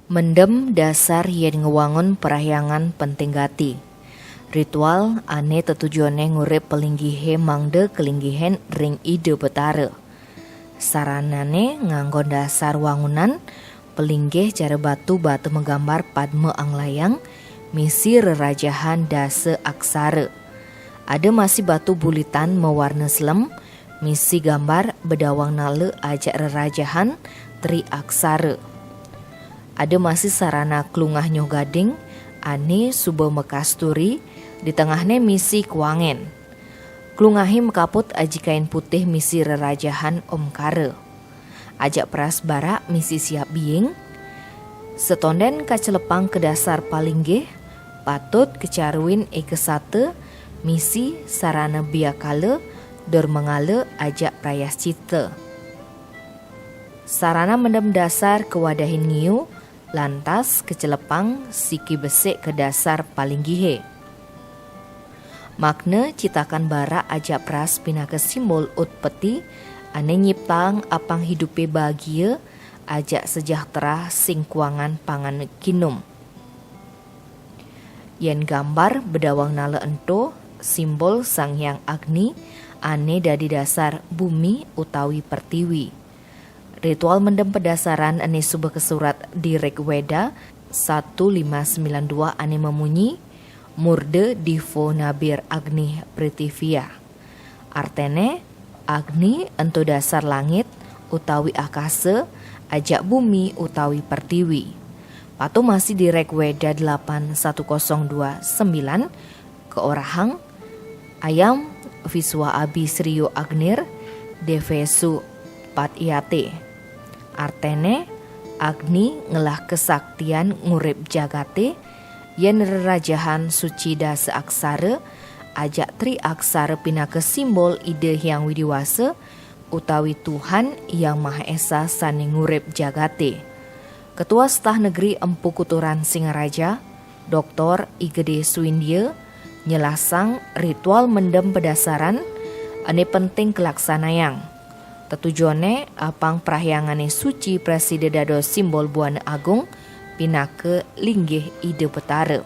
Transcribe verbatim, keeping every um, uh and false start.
Mendem dasar yén ngewangun parahyangan penting gati. Ritual ané tetujoné ngurip palinggihe mangda kalinggihan ring Ida Betara. Saranané nganggon dasar wangunan, palinggih cara batu, batu magambar padma anglayang, misi rerajahan dasa aksara. Ada masih batu bulitan mawarna selem, misi gambar bedawang nala ajak rerajahan tri aksara. Ada masih sarana klungah nyoh gading, ané suba makasturi, di tengahné misi kuangen. Klungahé makaput aji kain putih misi rerajahan omkara. Ajak peras barak misi siap biing. Setonden kacelepang ka dasar palinggih, patut kacaruin eka sata, misi sarana biakala, dur mangala ajak prayascita. Sarana mendem dasar kawadahin ngiu, lantas kacelepang siki besik ka dasar palinggihé. Makna citakan barak ajak peras pinaka simbol utpeti, ané nyiptaang apang hidupé bagia, ajak sejahtera sing kuangan pangan kinum. Yén gambar bedawang nala ento, simbol Sang Hyang Agni, ané dadi dasar bumi utawi pertiwi. Ritual mendem pedasaran ané suba kasurat di Rig Weda satu lima sembilan dua ané mamunyi, "Murda divo nabir Agni prithivya." Arténé, Agni ento dasar langit utawi akasa, ajak bumi utawi pertiwi. Patu masih di Rig Weda delapan satu kosong dua sembilan, kaorahang, "Ayam visva abhi sriyo Agnir devesu patyate." Arténé, Agni ngelah kasaktian ngurip jagaté, yén rerajahan suci dasa aksara, ajak tri aksara pinaka simbol Ida Hyang Widi Wasa, utawi Tuhan Hyang Maha Esa sané ngurip jagaté. Ketua Stah Negeri Empu Kuturan Singaraja, Doktor I Gede Suindia, nyelasang ritual mendem pedasaran ané penting kalaksanayang. Tetujoné apang prahyangané suci prasida dados simbol buana agung pinaka linggih Ida Betara.